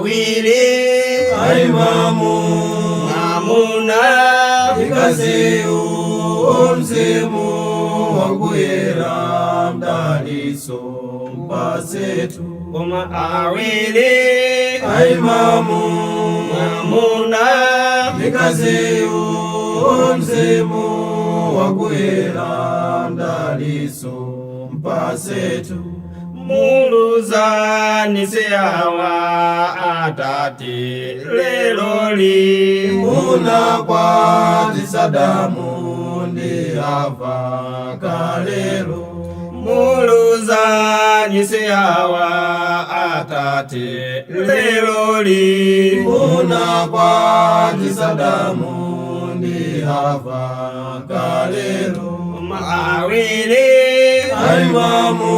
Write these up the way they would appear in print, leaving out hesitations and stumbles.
Awiri Aimamu mwamuna Mkaziyu mzimu wakuyera mdaliso mpasetu Koma awiri Aimamu mwamuna Mkaziyu mzimu wakuyera mdaliso mpasetu Muluzani seawa atate leloli Munakwatisa Adamu ndi Hava kalelo Muluzani seawa atate leloli Munakwatisa Adamu ndi Hava kalelo Awiri Aimamu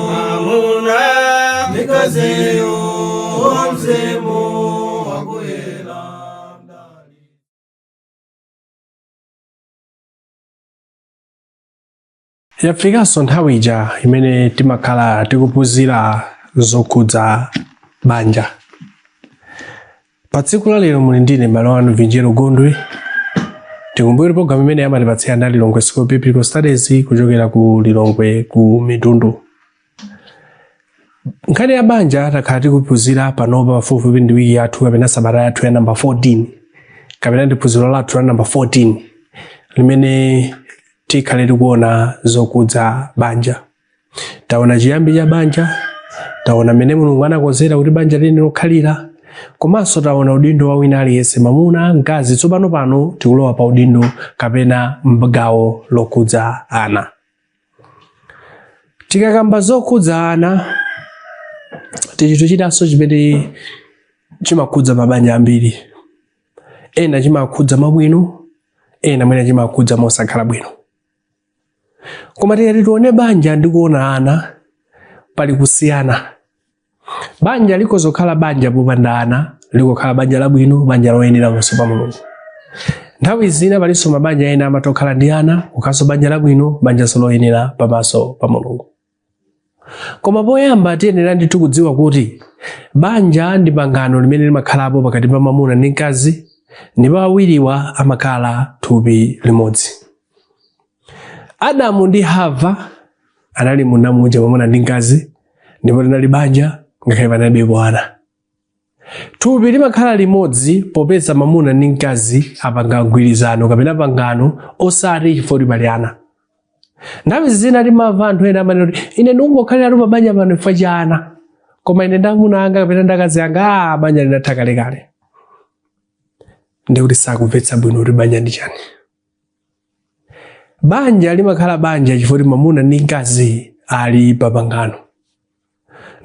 mwamuna Mkaziyu mzimu wakuyera mdali Yafikanso nthawi ija imene timakhala tikuphunzira zokhudza banja. Pa tsiku la lero muli ndine m'bale wanu Vinjero Gondwe. Tikumbukire programu imene amatipatsira ndi Lilongwe School of Biblical Studies kuchokera ku Lilongwe ku Mitundu. Nkhani ya banja takhala tikuphunzira panopa pafupifupi ndi wiki yathu kapena sabata yathu ya namba 14 kapena ndi phunziro lathu la namba 14 limene tikhale tikuona zokhudza banja. Taona chiyambi cha banja, taona mmene Mulungu anakonzera kuti banja lini lokhalira, komanso taona udindo wa wina aliyense, mwamuna, mkazi. Tsopano pano tikulowa pa udindo kapena mgawo lokhudza ana. Tikakamba zokhudza ana, tichinthu chinanso chimene chimakhudza mabanja ambiri. Ena chimakhudza mabwino, ena mwina chimakhudza mosakhala bwino. Koma tikati tione banja ndi kuona ana, pali kusiyana. Banja likozokhala banja popanda ana, likokhala banja labwino, banja loyenera pamaso pa Mulungu. Nthawi zina palinso mabanja ena amatokhala ndi ana, kukhalanso banja labwino, banjanso loyenera pamaso pa Mulungu. Koma poyamba tiyenera ndithu kudziwa kuti banja ndi pangano limene limakhalapo pakati pa mwamuna ndi mkazi, ndipo awiriwa amakhala thupi limodzi. Adamu ndi Hava anali munda muja mwamuna ndi mkazi, ndipo linali banja ngakhale panalibepo ana. Thupi limakhala limodzi popeza mwamuna ndi mkazi apanga mgwirizano kapena pangano, osati chifukwa kuti pali ana. Nthawi zina timamva anthu ena amanena kuti ine ndikungokhaliratu pa banja pano chifukwa cha ana, koma ine ndi amuna anga kapena ndi akazi anga, banja linatha kalekale. Ndikuti sakumvetsa bwino kuti banja ndi chani. Banja limakhala banja chifukwa kuti mwamuna ndi mkazi ali pa pangano.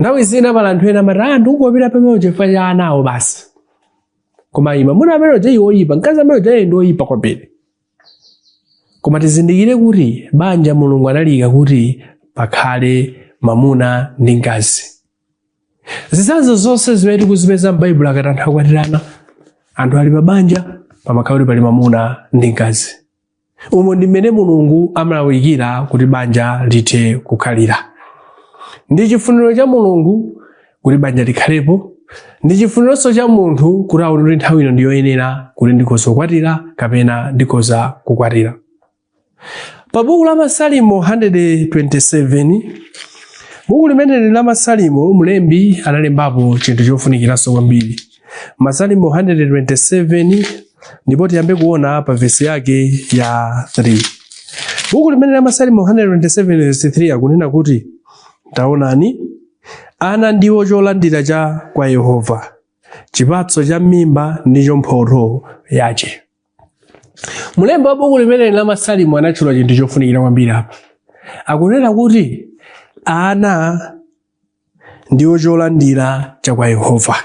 Nthawi zina pali anthu ena amati, ndikungopita pamene chifukwa cha anawo basi, koma iye mwamuna amene uja iye oyipa, mkazi amene uja iye ndi oyipa kwambiri. Koma tizindikire kuti banja Mulungu analiyika kuti pakhale mwamuna ndi mkazi. Zitsanzo zonse zimene tikuzipeza m'Baibulo akati anthu akwatirana, anthu ali pa banja, pamakhala kuti pali mwamuna ndi mkazi. Umo ndi mmene Mulungu amalawikira kuti banja lithe kukhalira. Ndi chifuniro cha Mulungu kuti banja likhalepo, ndi chifunironso cha munthu kuti aone kuti nthawi ino ndi yoyenera kuti ndikhoza kukwatira kapena ndikhoza kukwatira. Pa buku la Masalimo 127, buku limeneli la Masalimo, mlembi analembapo chinthu chofunikiranso kwambiri. Masalimo 127, ndipo tiyambe kuona pa vesi yake ya 3. Buku limene la Masalimo 127 verse 3 akunena kuti, taonani, ana ndiwo cholandira cha kwa Yehova, chipatso cha mimba ndicho mphotho yache. Mlembi wa buku limeneli la Masalimo anatchula chinthu chofunikira kwambiri apa. Akunena kuti ana ndiwo cholandira cha kwa Yehova,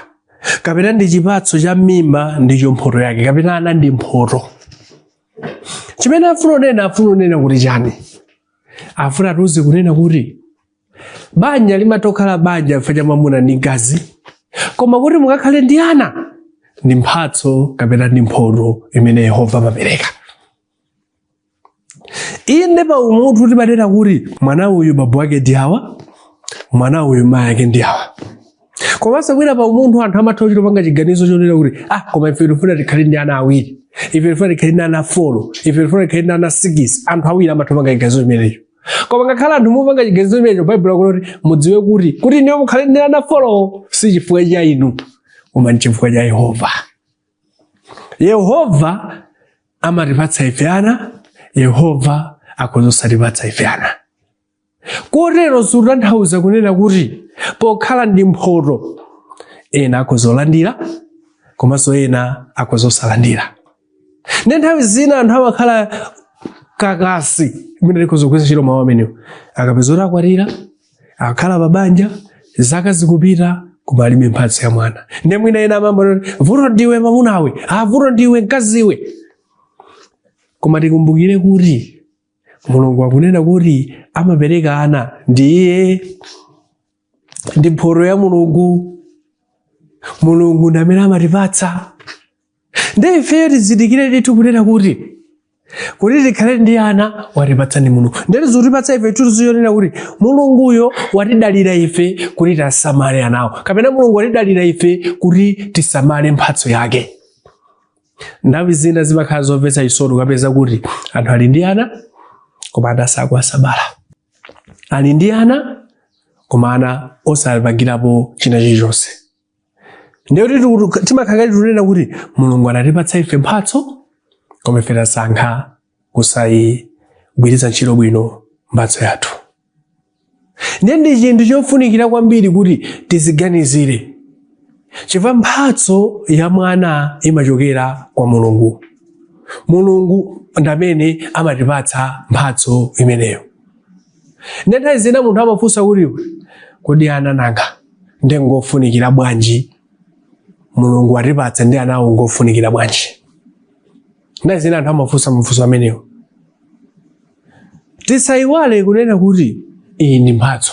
kapena ndi chipatso cha mimba ndicho mphoto yake, kapena ana ndi mphoto. Chimene afuna kunena, afuna kunena kuti chani? Afuna atiuze kunena kuti banja limatokhala banja chifukwa cha mwamuna ndi mkazi, koma kuti mukakhale ndi ana ndi mphatso kapena ndi mphoto imene Yehova amapereka. Inde pa umunthu timanena kuti mwana uyu bambo ake ndi awa, mwana uyu mayi ake ndi awa. Komanso mwina pa umunthu anthu amatha kuchita kupanga chiganizo chonena kuti ah, koma ife tifuna tikhale ndi ana awiri, ife tifuna tikhale ndi ana 4, ife tifuna tikhale ndi ana 6. Anthu awiri amatha kupanga chiganizo chimenecho. Koma ngakhale anthu mupanga chiganizo chimenecho, Baibulo akuti mudziwe kuti inuyo mukhale ndi ana 4 si chifukwa cha inu, koma ndi chifukwa cha Yehova. Yehova amatipatsa ife ana, Yehova akhoza osatipatsa ife ana. Kotero zikutanthauza kunena kuti pokhala ndi mphoto, ena akhoza kulandira komanso ena akhoza osalandira. Ndi nthawi zina anthu amakhala kakasi, mwina tikhoza kugwiritsa ntchito mawu amenewo, akapeza kuti akwatira, akhala pa banja, zaka zikupita, koma alibe mphatso ya mwana. Ndiye mwina ena amambo kuti vuto ndiwe mamunawe, ah, vuto ndiwe mkaziwe. Koma tikumbukire kuti Mulungu akunena kuti amapereka ana ndi iye, ndi mphoto ya Mulungu. Mulungu ndi amene amatipatsa. Ndiye ifeyo tizindikire ndithu kunena kuti tikhale ndi ana watipatsa ndi Mulungu. Ndiye zikutipatsa ife chithunzi chonena kuti Mulunguyo watidalira ife kuti tisamale anawo, kapena Mulungu watidalira ife kuti tisamale mphatso yake. Nthawi zina zimakhala zomvetsa chisoni ukapeza kuti anthu ali ndi ana koma ana sakuwasamala, ali ndi ana koma ana osapangirapo china chilichonse. Ndiye kuti timakhala ngati tikunena kuti Mulungu anatipatsa ife mphatso, koma ife tasankha kusayigwiritsa ntchito bwino mphatso yathu. Ndiye ndi chinthu chofunikira kwambiri kuti tiziganizire, chifukwa mphatso ya mwana imachokera kwa Mulungu. Mulungu ndi amene amatipatsa mphatso imeneyo. Ndiye nthawi zina munthu amafunsa kuti kodi ana nanga ndi ngofunikira bwanji? Mulungu watipatsa ndi anawo ngofunikira bwanji? Nthawi zina anthu amafunsa mafunso amenewo. Tisayiwale kunena kuti iyi ndi mphatso.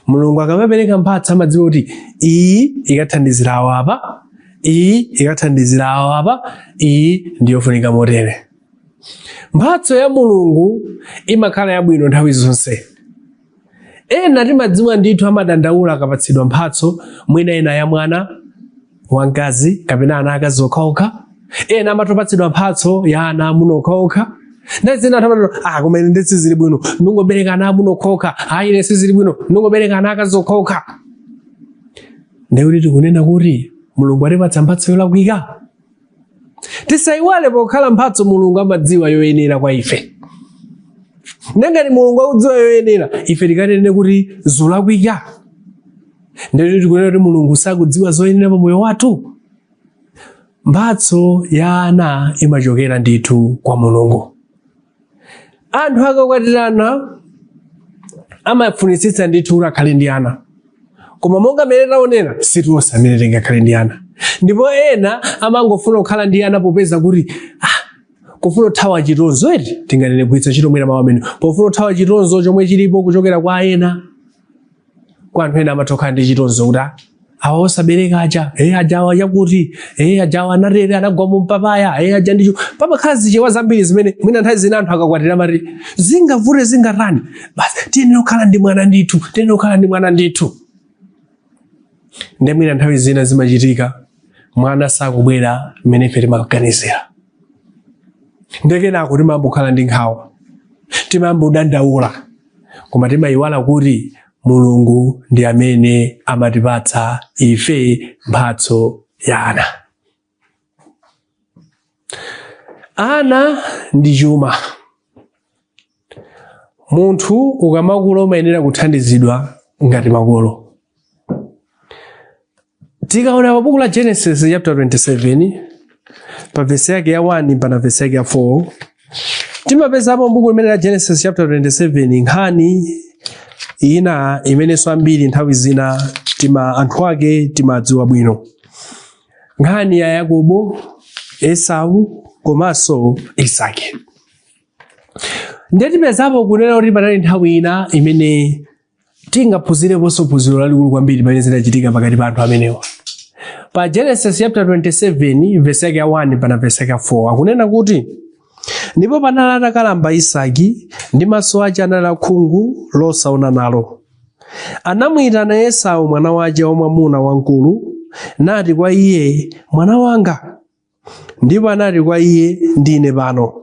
Mulungu akamapereka mphatso amadziwa kuti iyi ikathandizira awo apa, iyi ikathandizira awo apa, iyi ndiyofunika motere. Mphatso ya Mulungu imakhala yabwino nthawi zonse. Ena timadziwa ndithu amadandaula akapatsidwa mphatso, mwina ena ya mwana wamkazi kapena ana akazi okhaokha. Ena amatopatsidwa mphatso ya ana amuna okhaokha. Nthawi zina anthu amati, ah, koma ine ndiye sizili bwino, ndingobereka ana amuna okhaokha. Ah, ine sizili bwino, ndingobereka ana akazi okhaokha. Ndiye kuti tikunena kuti Mulungu atipatsa mphatso yolakwika. Tisayiwale pokhala mphatso Mulungu amadziwa yoyenera kwa ife. Nangati Mulungu akudziwa yoyenera, ife tikanene kuti zolakwika? Ndiye tikunena kuti Mulungu sakudziwa zoyenera pa moyo wathu? Mphatso ya ana imachokera ndithu kwa Mulungu. Anthu akakwatirana amafunitsitsa ndithu kuti akhale ndi ana, koma monga mmene taonera, si tonse amene tingakhale ndi ana. Ndipo ena amangofuna kukhala ndi ana popeza kuti kufuna kuthawa chitonzo, eti tinganene kugwiritsa ntchito mwina mawu amene, pofuna kuthawa chitonzo chomwe chilipo kuchokera kwa ena. Kwa anthu ena amatha kukhala ndi chitonzo kuti awa osabereka aja, aja awa chakuti, aja awa anatere anagwa mu mpapaya, aja ndicho. Pamakhala zichewa zambiri zimene mwina nthawi zina anthu akakwatira amati zingavute zingatani, basi tiyenera kukhala ndi mwana ndithu, tiyenera kukhala ndi mwana ndithu. Ndiye mwina nthawi zina zimachitika mwana sakubwera mmene ife timaganizira, ndiye kenako timayamba kukhala ndi nkhawa, timayamba kudandaula, koma timayiwala kuti Mulungu ndi amene amatipatsa ife mphatso ya ana. Ana ndi chuma. Munthu ukamakula umayenera kuthandizidwa ngati makolo. Tikaona pa buku la Genesis chapter 27 pa vesi yake ya 1 mpaka vesi yake ya 4, timapezapo m'buku limene la Genesis chapter 27 nkhani ina imenenso ambiri nthawi zina anthu ake timadziwa bwino, nkhani ya Yakobo, Esau komanso Isake. Ndiye tipezapo kunena kuti panali nthawi ina imene tingaphunzireponso phunziro lalikulu kwambiri pamene zinachitika pakati pa anthu amenewa. Pa Genesis chapter 27 verse yake ya 1 mpaka verse yake ya 4 akunena kuti, ndipo panali atakalamba Isaki, ndi maso ache anali akhungu losaona nalo. Anamuyitana Esau mwana wace wamwamuna wamkulu, nati kwa iye, mwana wanga. Ndipo anati kwa iye, ndine pano.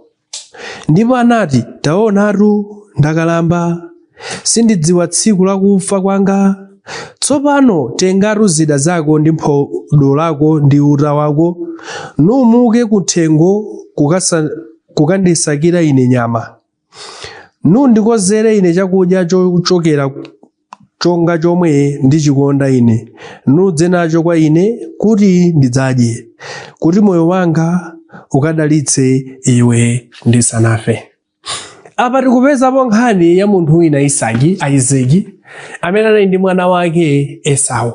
Ndipo anati, taonatu ndakalamba, sindidziwa tsiku lakufa kwanga. Tsopano tengatu zida zako ndi phodo lako ndi uta wako, numuke kuthengo kukandisakira ine nyama, nundikozere ine chakudya chochokera chonga chomwe ndichikonda ine, nudze nacho kwa ine kuti ndidzadye, kuti moyo wanga ukadalitse iwe ndisanafe. Apa tikupezapo nkhani ya munthu wina Isaki, amene anali ndi mwana wake Esau.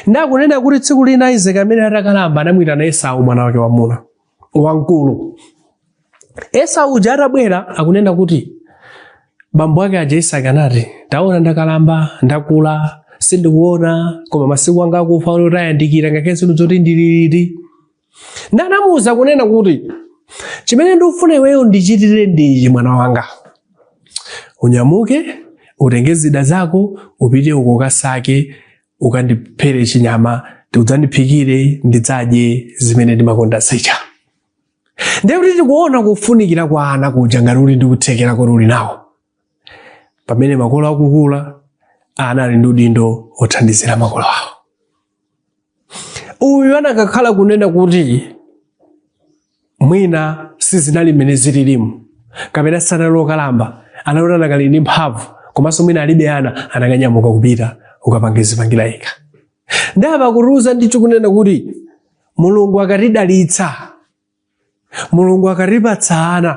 Ndakunena kuti tsiku lina Isaki amene atakalamba anamuyitana Esau mwana wake wamuna wamkulu. Esau uja atabwera akunena kuti bambo ake aja Isaki anati, taona ndakalamba, ndakula, sindikuona, koma masiku anga akufa otayandikira, ngakhale zoti ndililiti. Ndanamuwuza kunena kuti chimene ndikufuna iweyo ndichitire ndichi, mwana wanga, unyamuke utenge zida zako upite uko ukasake ukandiphere chinyama udzandiphikire ndidzadye zimene ndimakonda zija. Ndiye kuti tikuona kufunikira kwa ana kuja ngati uli ndi kuthekera kuti uli nawo. Pamene makolo akukula, ana ali ndi udindo othandizira makolo awo. Uyu anakakhala kunena kuti mwina sizinali mmene zililimu, kapena sanali okalamba, anali anakali ndi mphamvu, komanso mwina alibe ana, anakanyamuka kupita ukapangizipangira yekha. Ndapa kutiuza ndithu kunena kuti Mulungu akatidalitsa, Mulungu akatipatsa ana,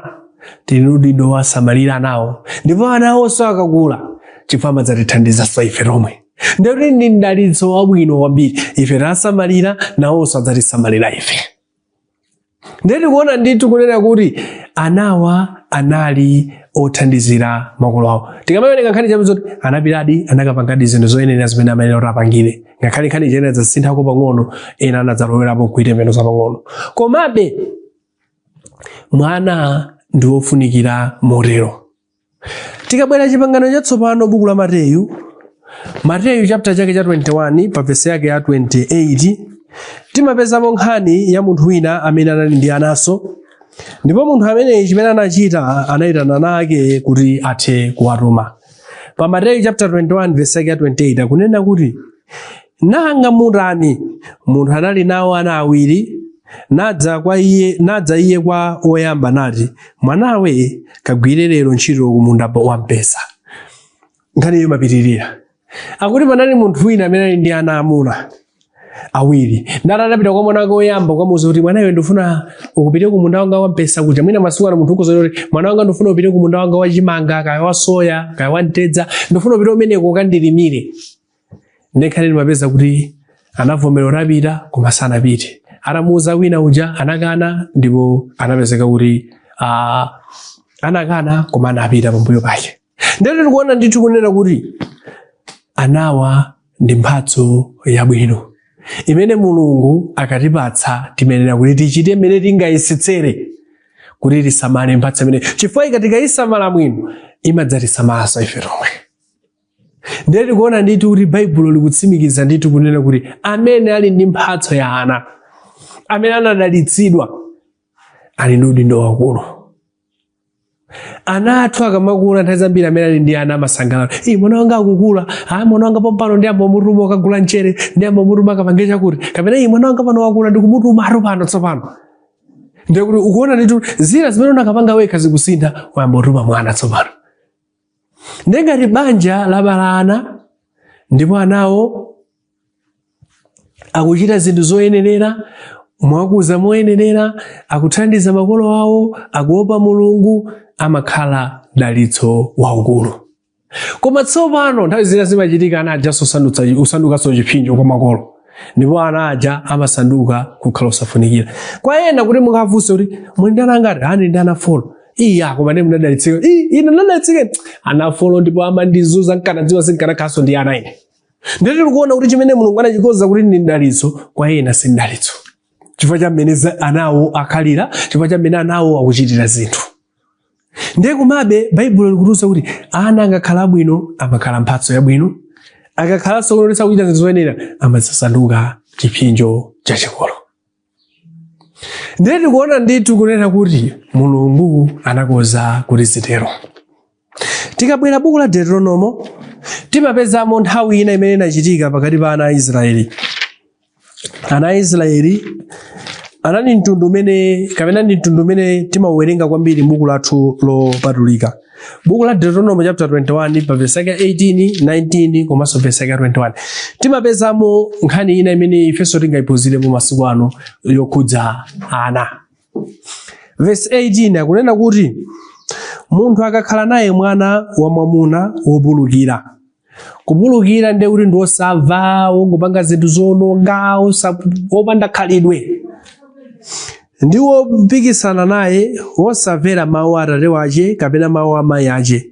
tili ndi udindo wasamalira anawo, ndipo ana awonso akakula chifukwa amadzatithandizanso ife tomwe. Ndikuti ndi mdalitso wabwino kwambiri, ife tasamalira, nawonso adzatisamalira ife. Ndiye tikuona ndithu kunena kuti anawa anali othandizira makolo awo. Tikamawerenga nkhani chabe zoti anapitadi anakapangadi zinthu zoyenera zimene amayenera kuti apangire, ngakhale nkhani chene zasinthako pang'ono, ena anadzalowerapo kuitembenuza pang'ono, komabe mwana ndi wofunikira motero. Tikabwera Chipangano Chatsopano, buku la Mateyu, Mateyu chapter chake cha 21 pa vesi yake ya 28, timapezapo nkhani ya munthu wina amene anali ndi anaso. Ndipo munthu ameneyi chimene anachita, anayitana ana ake kuti athe kuwatuma. Pa Mateyu chapter 21 vesi yake ya 28 akunena kuti, nanga mutani? Munthu anali nawo ana awiri, nadza iye kwa oyamba nati, mwanawe, kagwire lero ntchito ku munda wampesa. Nkhani iyo imapitirira. Akuti panali munthu wina amene ali ndi ana amuna awiri. Ndati adapita kwa mwana wake woyamba kukamuwuza kuti, mwanawe, ndifuna ukupite ku munda wanga wampesa kuja. Mwina masiku ano munthu ukuza kuti, mwana wanga, ndifuna upite ku munda wanga wachimanga, kaya wa soya, kaya wa mtedza, ndifuna upite umeneko ukandilimire. Ndekhale ndimapeza kuti anavomera kuti apita, koma sanapite. Atamuwuza wina uja anakana, ndipo anapezeka kuti anakana, koma anapita pambuyo pake. Ndiye tikuona ndithu kunena kuti anawa ndi mphatso yabwino imene Mulungu akatipatsa, timenera kuti tichite mmene tingayesetsere kuti tisamale mphatso imene, chifukwa ikatikayisamala bwino imadzatisamalaso ife tomwe. Ndiye tikuona ndithu kuti Baibulo likutsimikiza ndithu kunena kuti amene ali ndi mphatso ya ana, amene anadalitsidwa, ali ndi udindo wakulu. Ana athu akamakula, nthawi zambiri amene ali ndi ana amasangalala, "Ii, mwana wanga akukula. Ah, mwana wanga pompano ndiyamba mutuma ukagula mchere, ndiyamba mutuma akapange chakuti," kapena, "Ii, mwana wanga pano wakula, ndikumutuma atu pano tsopano." Ndiye kuti ukuona ndithu zina zimene unakapanga wekha zikusintha, wayamba kutuma mwana tsopano. Ndiye ngati banja labala ana ndipo anawo akuchita zinthu zoyenerera, mwakuza moyenerera, akuthandiza makolo awo, akuopa Mulungu, amakhala dalitso waukulu. Koma tsopano nthawi zina zimachitika ana aja usandukanso chipsinjo kwa makolo, ndipo ana aja amasanduka kukhala osafunikira kwa ena. Kuti mukafunse kuti muli ndi ana angati, "Ani ndi ana 4." "Iya, koma ndiye munadalitsika." "Ii, ine ndadalitsika ana 4 ndipo amandizunza, nkanadziwa sinkanakhalanso ndi ana ine." Ndiye tikuona kuti chimene Mulungu anachikoza kuti ndi mdalitso, kwa ena si mdalitso, chifukwa cha mmene anawo akhalira, chifukwa cha mmene anawo akuchitira zinthu. Ndiye komabe Baibulo likutiuza kuti ana angakhala abwino amakhala mphatso yabwino. Akakhalanso kuti sakuchita zinthu zoyenera, amadzasanduka chipsinjo chachikulu. Ndiye tikuona ndithu kunena kuti Mulungu anakonza kuti zitero. Tikabwera buku la Deuteronomo, timapezamo nthawi ina imene inachitika pakati pa ana a Israeli. Ana a Israeli anali mtundu umene, kapena ndi mtundu umene timauwerenga kwambiri m'buku lathu lopatulika. Buku la Deuteronomy chapter 21 pa verse yake 18, 19 komanso verse yake 21, timapezamo nkhani ina imene ifenso tingayiphunzirepo masiku ano yokhudza ana. Verse 18 akunena kuti munthu akakhala naye mwana wamwamuna wopulukira. Kupulukira ndiye kuti ndi wosamva, wongopanga zinthu zoononga, wopanda khalidwe, ndi wopikisana naye, wosamvera mawu a atate wace kapena mawu a mayi ace,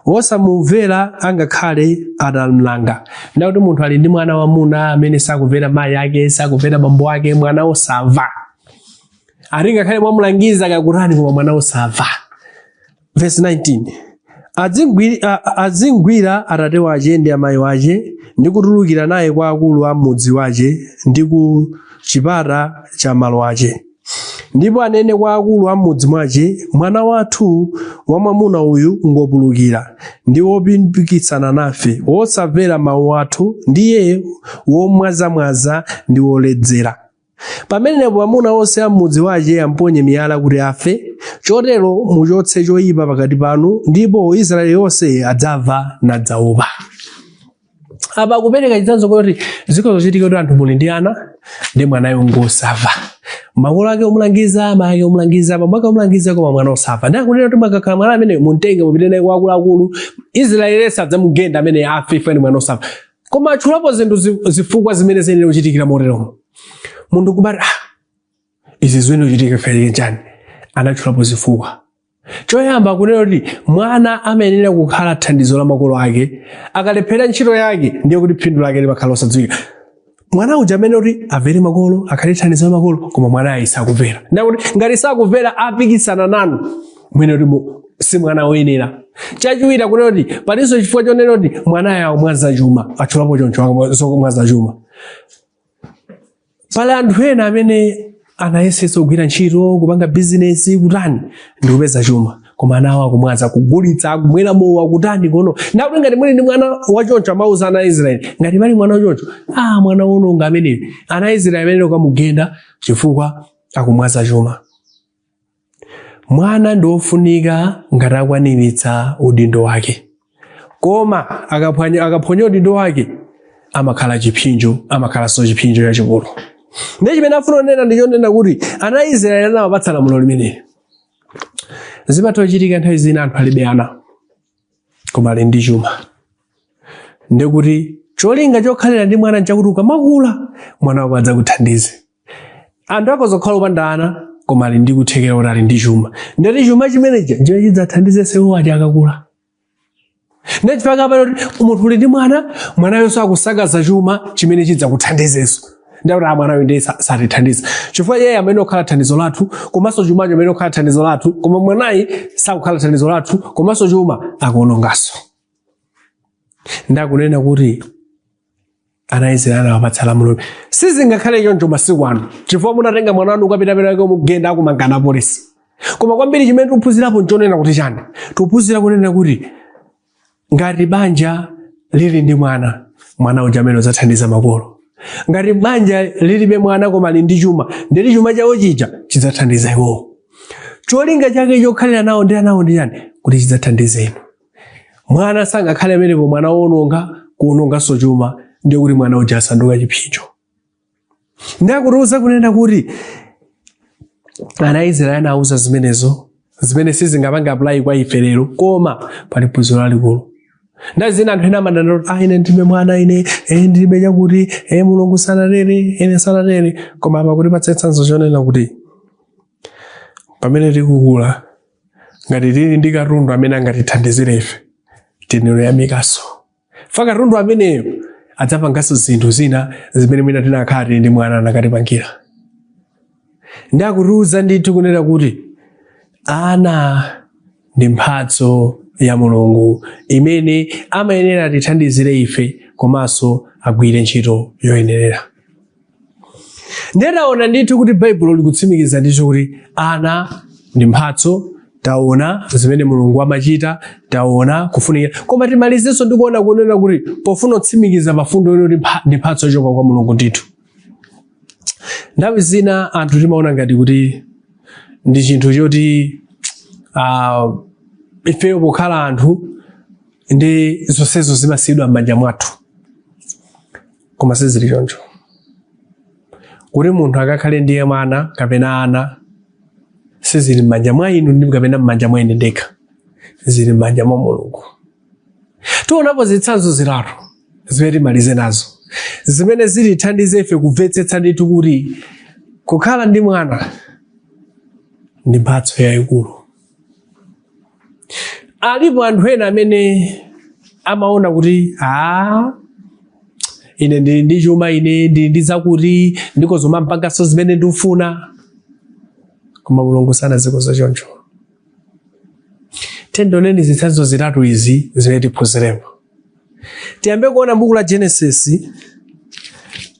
wosamumvera angakhale atamlanga. Ndakuti munthu ali ndi mwana wamuna amene sakumvera mayi ake, sakumvera bambo ake, mwana wosamva, ati ngakhale mwamulangiza kakutani, koma mwana wosamva. Verse 19, Azingwira atate wace ndi amayi wace, ndi kutulukira naye kwa akulu a mudzi wace ndi ku chipata cha malo ace. Ndipo anene kwa akulu a mudzi mwace, mwana wathu wamwamuna uyu ngopulukira, ndi wopikisana nafe, wosamvera mawu athu, ndiye womwazamwaza ndi woledzera. Pamenepo amuna onse a mudzi wace amponye miyala kuti afe. Chotero muchotse choyipa pakati panu, ndipo Israeli yonse adzamva nadzaopa. Apa kupereka chitsanzo kuti zikhoza kuchitika kuti anthu muli ndi ana, ndi mwanayo ngosamva. Makolo ake omulangiza, amayi ake omulangiza, bambo ake omulangiza, koma mwana osamva. Ndi akunena kuti mwakakhala mwana amene mumtenge, mupite naye kwa akuluakulu, Israeli yense adzamugenda amene afe ifeni mwana osamva. Koma atchulapo zinthu zifukwa zimene ziyenera kuchitikira moteromo. Munthu kumati, izi ziyenera kuchitika ife chani? Anatchulapo zifukwa. Choyamba akunena kuti mwana amayenera kukhala thandizo la makolo ake. Akalephera ntchito yake, ndiye kuti phindu lake limakhala losadziwika. Mwana uja amene kuti amvere makolo, akhale thandizo la makolo, koma mwana ayi sakumvera. Ndiye kuti ngati sakumvera apikisana nanu, mwene kuti si mwana woyenera. Chachiwiri akunena kuti palinso chifukwa chonena kuti mwanayo akumwaza chuma, atchulapo choncho zokumwaza chuma. Pali anthu ena amene anayesetsa kugwira ntchito, kupanga bizinesi, kutani, ndi kupeza chuma, koma ana awo akumwaza, kugulitsa, akumwera mowa, kutani kuno. Ndakuti ngati muli ndi mwana wachoncho, amauza ana a Israeli, ngati pali mwana wachoncho, mwana wononga ameneyo, ana a Israeli amene ukamugenda chifukwa akumwaza chuma. Mwana ndi wofunika ngati akwaniritsa udindo wake, koma akaphonya udindo wake amakhala chipsinjo, amakhalanso chipsinjo chachikulu. Ndiye chimene afuna kunena ndi chonena kuti ana a Israeli anawapatsa lamulo limeneli. Zimatha kuchitika nthawi zina anthu alibe ana koma ali ndi chuma, ndikuti cholinga chokhalira ndi mwana nchakuti ukamakula mwana wako adzakuthandize. Anthu akhoza kukhala opanda ana koma ali ndi kuthekera kuti ali ndi chuma, ndati chuma chimenechi ndicho chidzathandize sewo aja akakula. Ndiye chifukwa pano kuti munthu uli ndi mwana, mwanayonso akusakaza chuma chimene chidzakuthandizenso. Ndiye kuti mwanayo ndiye satithandiza chifukwa iye amene okhala thandizo lathu, komanso chumacho amene okhala thandizo lathu, koma mwanayi sakukhala thandizo lathu, komanso chuma akuononganso. Ndakunena kuti ana a Israeli anawapatsa lamulo. Sizingakhale choncho masiku ano chifukwa munatenga mwana wanu ukapita pena pake mugenda akumangana apolisi. Koma kwambiri chimene tikuphunzirapo nchonena kuti chani? Tikuphunzira kunena kuti ngati banja lili ndi mwana, mwana uja amene udzathandiza makolo. Ngati banja lilibe mwana koma ali ndi chuma, nditi chuma chawo chija chidzathandiza iwowo. Cholinga chake chokhalira nawo ndi anawo ndi chani? Kuti chidzathandize inu. Mwana sangakhale amenepo mwana wononga, kuononganso chuma, ndiye kuti mwana uja asanduka chipsinjo. Ndakutiuza kunena kuti ana a Israeli anawuza zimenezo, zimene sizingapange apply kwa ife lero, koma pali phunziro lalikulu. Ndazina anthu ena amanena kuti, ine ndilibe mwana, ine, ndilibe chakuti, Mulungu sanatere, ine sanatere. Koma apa kutipatsa chitsanzo chonena kuti pamene tikukula, ngati tili ndi katundu amene angatithandizire ife, tinenoyamikanso fa katundu ameneyo adzapanganso zinthu zina zimene mwina tinakhala tili ndi mwana anakatipangira. Ndakutiuza ndithu kunena kuti ana ndi mphatso ya Mulungu imene amayenera atithandizire ife, Komanso agwire ntchito yoyenerera. Ndiye taona ndithu kuti Baibulo likutsimikiza ndithu kuti ana ndi mphatso. Taona zimene Mulungu amachita, taona kufunikira, koma timalizenso ndi kuona kunena kuti pofuna kutsimikiza pafundo yoti ndi mphatso yochoka kwa Mulungu ndithu, nthawi zina anthu timaona ngati kuti ndi chinthu choti ifeyo pokhala anthu ndi zonsezo zimasiyidwa m'manja mwathu, koma sizili choncho. Kuti munthu akakhale ndiye mwana kapena ana, sizili m'manja mwa inu ndi kapena m'manja mwa ine ndekha, zili m'manja mwa Mulungu. Tionapo zitsanzo zitatu zimene timalize nazo, zimene zitithandize ife kumvetsetsa ndithu kuti kukhala ndi mwana ndi mphatso yayikulu. Alipo anthu ena amene amaona kuti, "Aa, ine ndili ndi chuma, ine ndili ndi zakuti, ndikozomampanganso zimene ndikufuna." Koma Mulungu sanazikonze choncho. Tendoneni zitsanzo zitatu izi zimene tiphunzirepo. Tiyambe kuona buku la Genesis,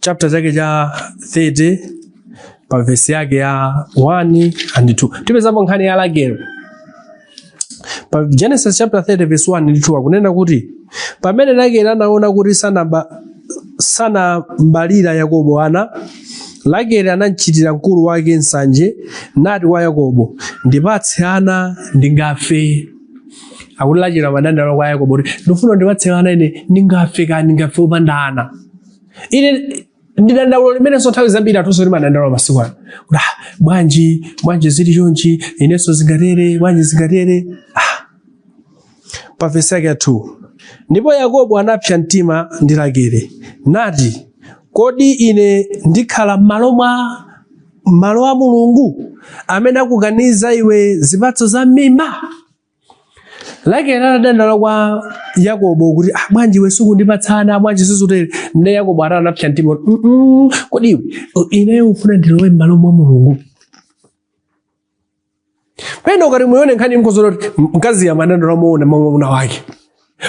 chapter chake cha 30, pa vesi yake ya 1 and 2. Tipezapo nkhani ya Rakele. Pa Genesis chapter 30 verse 1 ndi 2 akunena kuti, pamene Rakele anaona kuti sanambalira Yakobo ana, Rakele anamchitira mkulu wake nsanje, nati kwa Yakobo, "Ndipatse ana, ndingafe." Akuti Rakele amadandaula kwa Yakobo kuti, "Ndifuna ndipatse ana, ine ndingafe, kani ndingafe opanda ana ine." Ndi dandaulo limenenso nthawi zambiri atunso timadandaula masiku ano kuti, "Ah, bwanji, bwanji zili chonchi? Inenso zingatere bwanji, zingatere?" Ah. Pa vesi yake ya 2, ndipo Yakobo anapsa mtima ndi Rakele, nati, "Kodi ine ndikhala m'malo mwa m'malo a Mulungu, amene akukaniza iwe zipatso za m'mimba?" Rakele anadandaula kwa Yakobo kuti, "Ah, bwanji iwe sukundipatsana? Bwanji sizutere?" Nde Yakobo ati anapsa mtima kuti, Kodi iwe, ineyo ufuna ndilowe m'malo mwa Mulungu?" Pena ukati muone nkhani, mkozolo kuti mkazi amadandaula moona mwamuna wake,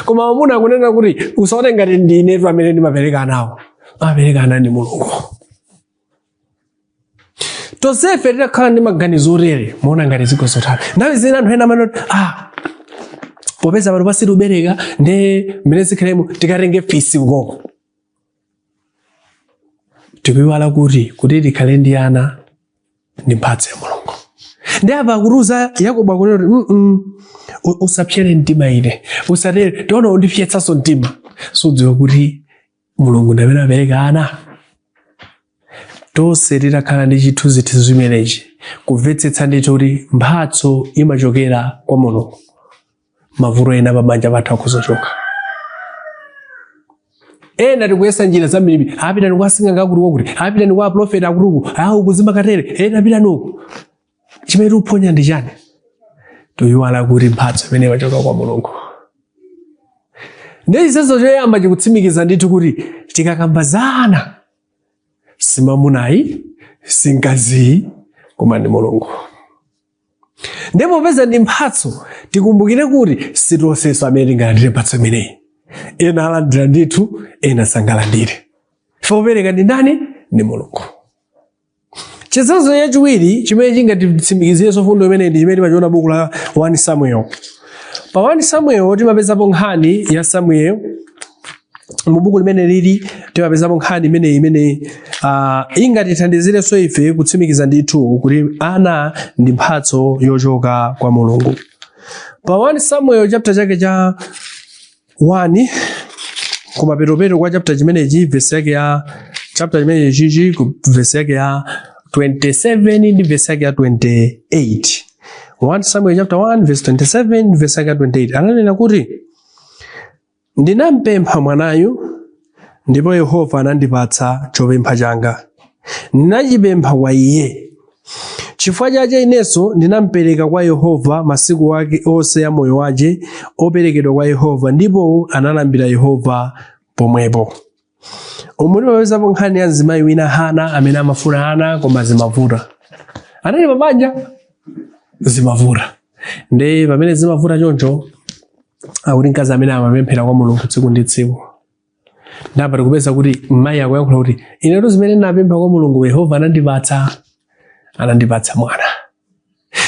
koma mwamuna akunena kuti, "Usaone ngati ndinetu amene ndimapereka anawo, amapereka ana ndi Mulungu." Tonsefe titakhala ndi maganizo otere, muona ngati ziko zotani? Nthawi zina anthu ena amanoti, "Ah, popeza pano pasiti ubereka, nde mmene zikhalemo tikatenge fisi ukoko." Tikuiwala kuti tikhale ndi ana ndi mphatso ya Mulungu. Ndi apa akutiuza Yakobo, akunena kuti, Usapsere mtima ine, usatere, tiona undipyetsanso mtima. Sudziwa kuti Mulungu ndi amene apereka ana?" Tonse titakhala ndi chithunzithunzi chimenechi, kumvetsetsa ndithu kuti mphatso imachokera kwa Mulungu, mavuto ena pabanja pathu akhozochoka. Ena tikuyesa njira zambiri: apitani kwa sing'anga akuti wakuti, apitani kwa aprofeti akuti uku, a uku zimakatere, ena apitani uku. Chimene tikuphonya ndi chani? Toyiwala kuti mphatso imene imachoka kwa Mulungu. Ndi chitsanzo choyamba chikutsimikiza ndithu kuti tikakamba za ana, si mamunayi, si mkaziyi, koma ndi Mulungu. Ndipo popeza ndi mphatso, tikumbukire kuti sitonsenso amene tingalandire mphatso imeneyi. Ena alandira ndithu, ena sangalandire. Popereka ndi ndani? Ndi Mulungu. Chitsanzo chachiwiri chimene chingatitsimikizirenso fundo imeneyi ndi chimene timachiona buku la 1 Samuel. Pa 1 Samuel timapezapo nkhani ya Samuel. Mu buku limene lili timapezapo nkhani imeneyi imene ingatithandizirenso ife kutsimikiza ndithu kuti ana ndi mphatso yochoka kwa Mulungu. Pa 1 Samuel chapter chake cha 1, kumapetopeto kwa chapter chimenechi, verse yake ya chapter chimenechi chichi, ku verse yake ya 27 ndi verse yake ya 28, 1 Samuel chapter 1 verse 27, verse yake ya 28, ananena kuti, "Ndinampempha mwanayu, ndipo Yehova anandipatsa chopempha changa. Ndinachipempha kwa iye. Chifukwa chache inenso ndinampereka kwa Yehova masiku ake onse ya moyo wace operekedwa kwa Yehova." Ndipo analambira Yehova pomwepo. Umu timapezapo nkhani ya mzimayi wina, Hana, amene amafuna ana koma zimavuta. Anali pabanja, zimavuta. Ndi pamene zimavuta choncho, akuti mkazi amene amapemphera kwa Mulungu tsiku ndi tsiku. Ndapa tikupeza kuti mayi akuyankhula kuti inetu zimene ndinapempha kwa Mulungu, Yehova anandipatsa mwana.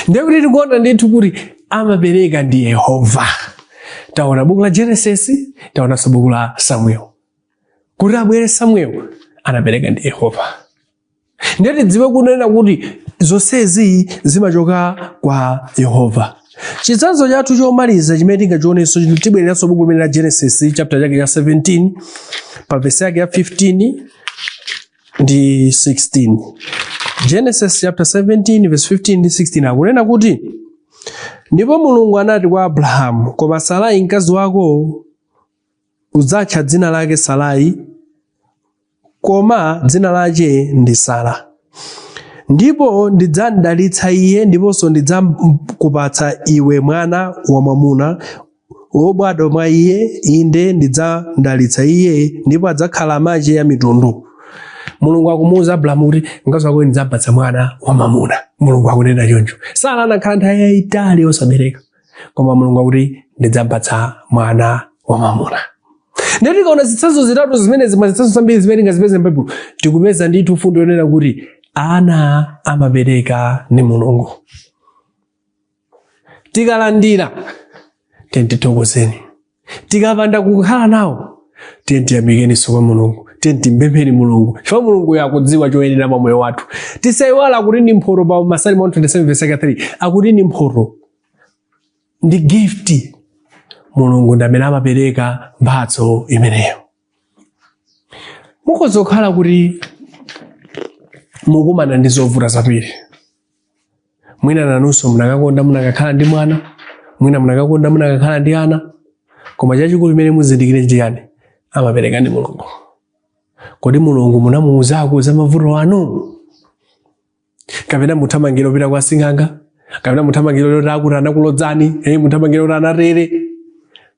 Ndiye kuti tikuona ndithu kuti amapereka ndi Yehova. Taona buku la Genesis, taonanso buku la Samuel. Kuti abwere Samuel, anapereka ndi Yehova. Ndiye tidziwe kunena kuti zonsezi zimachoka kwa Yehova. Chitsanzo chathu chomaliza chimene tingachionenso, tibwereranso buku limene la Genesis, chapter chake cha 17, pa verse yake ya 15 ndi 16. Genesis chapter 17 verse 15 ndi 16 akunena kuti, "Ndipo Mulungu anati kwa Abrahamu, koma Sarai mkazi wako udzatcha dzina lake Sarai, koma dzina lache ndi Sara. Ndipo ndidzamdalitsa iye, ndiponso ndidzakupatsa iwe mwana wamwamuna wobadwa mwa iye. Inde, ndidzamdalitsa iye, ndipo adzakhala amache ya mitundu." Mulungu akumuwuza Abrahamu kuti mkazi wako ndidzapatsa mwana wamwamuna. Mulungu akunena choncho. Sara anakhala nthawi yayitali osabereka, koma Mulungu akuti ndidzampatsa mwana wamwamuna. Ndiye tikaona zitsanzo zitatu zimene zimwe zitsanzo zambiri zimene tingazipeze m'Baibulo, tikupeza ndithu fundo yonena kuti ana amapereka ndi Mulungu. Tikalandira, tithokozeni. Tikapanda kukhala nawo, tiyamikeninso kwa Mulungu, timpempheni Mulungu, chifukwa Mulungu akudziwa choyenera pa moyo wathu. Tisayiwala kuti ndi mphoto. Pa Masalimo 127 verse 3 akuti ndi mphoto, ndi gift. Mulungu ndi amene amapereka mphatso imeneyo. Mukhoza kukhala kuti mukumana ndi zovuta zambiri. Mwina nanunso munakakonda munakakhala ndi mwana, mwina munakakonda munakakhala ndi ana, koma chachikulu chimene muzindikire chiyani? Amapereka ndi Mulungu. Kodi Mulungu munamuwuzako za mavuto anu, kapena muthamangira kupita kwa sing'anga, kapena muthamangira kuti akuti anakulodzani, muthamangira kuti anatere?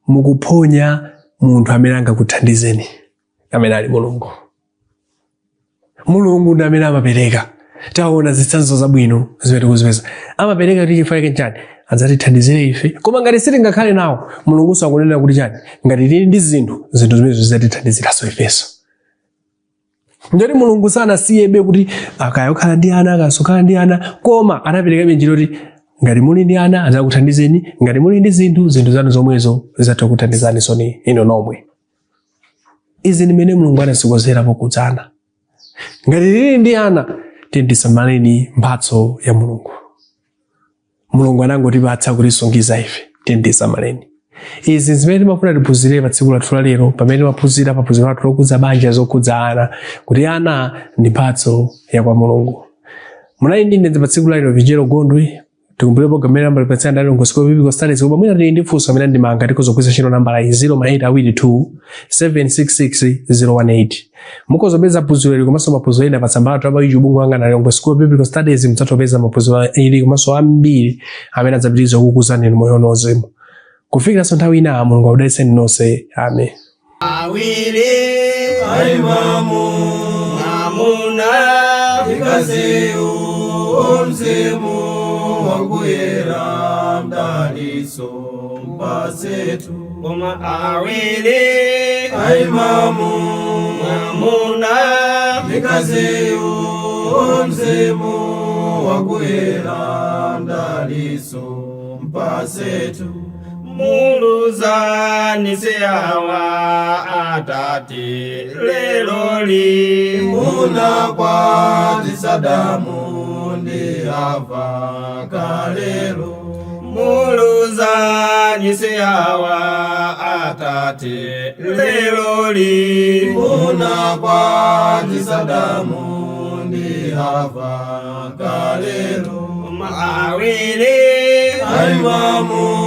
Mukuphonya munthu amene angakuthandizeni, amene ali Mulungu. Mulungu ndi amene amapereka. Taona zitsanzo zabwino zimene tikuzipeza. Amapereka kuti chifukwa chake nchani? Adzatithandizire ife. Koma ngati sitingakhale nawo, Mulungunso akunena kuti chani? Ngati tili ndi zinthu, zinthu zimenezo zidzatithandiziranso ifenso. Ngati Mulungu sanasiyebe kuti akaya kukhala ndi ana, akasokhala ndi ana, koma anaperekabe njira kuti ngati muli ndi ana adzakuthandizeni, ngati muli ndi zinthu, zinthu zanu zomwezo zidzatha kuthandizani soni ino nomwe. Izi ndi mmene Mulungu anazikonzera pokudzana. Ngati tili ndi ana, tisamaleni mphatso ya Mulungu. Mulungu anangotipatsa kutisungiza ife, tisamaleni. Izi zimene timafuna tiphunzire pa tsiku lathu la lero, pamene timaphunzira pa phunziro lathu lokhudza banja, zokhudza ana, kuti ana ndi mphatso ya kwa Mulungu. Munali ndi ine pa tsiku la lero, Vijero Gondwe. Tikumbukire program imene nambala ipatsira ndali Lilongwe School of Biblical Studies. Koma mwina tili ndi funso amene ndimanga, tikhoza kugwiritsa ntchito nambala iyi, 0 766 018. Mukhoza kupeza phunziro ili komanso maphunziro ena pa tsamba lathu la pa YouTube, kuyang'ana Lilongwe School of Biblical Studies. Mudzatha kupeza maphunziro ili komanso ambiri amene adzapitiriza kukuzani moyo wanu wauzimu. Kufikiranso nthawi ina, Mulungu akudalitseni nonse. Amen. Awiri aimamu mwamuna mkaziyu, mzimu wakuyera, mdaliso mpasetu. Koma awiri aimamu mwamuna mkaziyu, mzimu wakuyera, mdaliso mpasetu. Muluzani siyawa atate leloli. Munakwatisa Adamu ndi Hava kalelo. Muluzani siyawa atate leloli. Munakwatisa Adamu ndi Hava kalelo. Awiri aimamu.